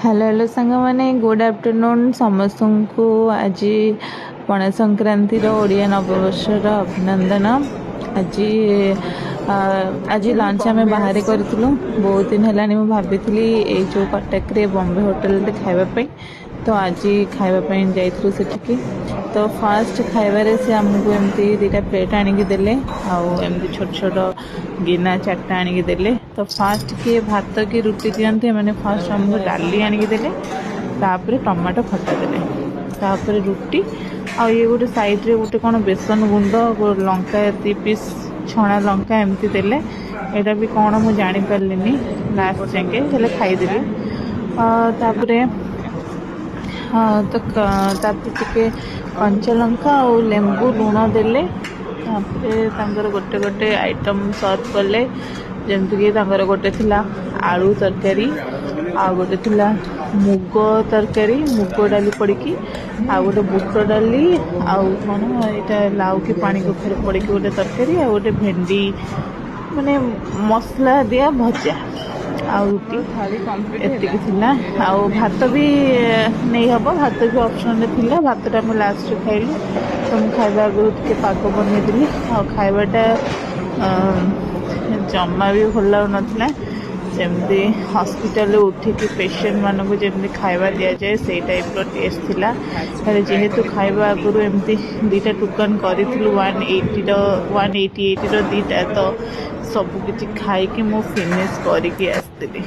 Hello hello ସାଙ୍ଗମାନେ, good afternoon ସମସ୍ତଙ୍କୁ। ଆଜି ପଣା ସଂକ୍ରାନ୍ତିର, ଓଡ଼ିଆ ନବବର୍ଷର ଅଭିନନ୍ଦନ। ଆଜି ଲଞ୍ଚ ଆମେ ବାହାରେ କରିଥିଲୁ। ବହୁତ ଦିନ ହେଲାଣି ମୁଁ ଭାବିଥିଲି ଏଇ ଯେଉଁ କଟକରେ ବମ୍ବେ ହୋଟେଲରେ ଖାଇବା ପାଇଁ, ତ ଆଜି ଖାଇବା ପାଇଁ ଯାଇଥିଲୁ ସେଠିକି। ତ ଫାଷ୍ଟ ଖାଇବାରେ ସେ ଆମକୁ ଏମିତି ଦୁଇଟା ପ୍ଲେଟ୍ ଆଣିକି ଦେଲେ ଆଉ ଏମିତି ଛୋଟ ଛୋଟ ଗିନା ଚାରିଟା ଆଣିକି ଦେଲେ। ତ ଫାଷ୍ଟ କିଏ ଭାତ କି ରୁଟି ଦିଅନ୍ତି, ଏମାନେ ଫାଷ୍ଟ ଆମକୁ ଡାଲି ଆଣିକି ଦେଲେ, ତାପରେ ଟମାଟୋ ଖଟା ଦେଲେ, ତାପରେ ରୁଟି ଆଉ ଇଏ ଗୋଟେ ସାଇଡ଼୍ରେ ଗୋଟେ କ'ଣ ବେସନ ଗୁଣ୍ଡ, ଲଙ୍କା 2 ପିସ୍, ଛଣା ଲଙ୍କା ଏମିତି ଦେଲେ। ଏଇଟା ବି କ'ଣ ମୁଁ ଜାଣିପାରିଲିନି ଲାଷ୍ଟ ଯାକେ, ହେଲେ ଖାଇଦେଲି। ତାପରେ ହଁ, ତ ତାପରେ ଟିକେ କଞ୍ଚା ଲଙ୍କା ଆଉ ଲେମ୍ବୁ ଲୁଣ ଦେଲେ। ତାପରେ ତାଙ୍କର ଗୋଟେ ଗୋଟେ ଆଇଟମ୍ ସର୍ଭ କଲେ, ଯେମିତିକି ତାଙ୍କର ଗୋଟେ ଥିଲା ଆଳୁ ତରକାରୀ, ଆଉ ଗୋଟେ ଥିଲା ମୁଗ ତରକାରୀ, ମୁଗ ଡାଲି ପଡ଼ିକି, ଆଉ ଗୋଟେ ବୁଟ ଡାଲି, ଆଉ କ'ଣ ଏଇଟା ଲାଉ କି ପାଣି କଖାରୁ ପଡ଼ିକି ଗୋଟେ ତରକାରୀ, ଆଉ ଗୋଟେ ଭେଣ୍ଡି ମାନେ ମସଲା ଦିଆ ଭଜା ଆଉ ରୁଟି। ଥାଳି କମ୍ପ୍ଲିଟ୍। ଏତିକି ଥିଲା। ଆଉ ଭାତ ବି ନେଇହେବ, ଭାତ ବି ଅପସନ୍ରେ ଥିଲା। ଭାତଟା ଆମେ ଲାଷ୍ଟରେ ଖାଇଲୁ। ତ ମୁଁ ଖାଇବା ଆଗରୁ ଟିକେ ପାଗ ବନେଇଦେଲି। ଆଉ ଖାଇବାଟା ଜମା ବି ଭଲ ଲାଗୁନଥିଲା। ଯେମିତି ହସ୍ପିଟାଲରେ ଉଠିକି ପେସେଣ୍ଟମାନଙ୍କୁ ଯେମିତି ଖାଇବା ଦିଆଯାଏ, ସେଇ ଟାଇପ୍ର ଟେଷ୍ଟ ଥିଲା। ହେଲେ ଯେହେତୁ ଖାଇବା ଆଗରୁ ଏମିତି ଦୁଇଟା ଟୋକନ୍ କରିଥିଲୁ, 180ର, 188ର ଦୁଇଟା, ତ ସବୁ କିଛି ଖାଇକି ମୁଁ ଫିନିଶ୍ କରିକି ଆସିଥିଲି।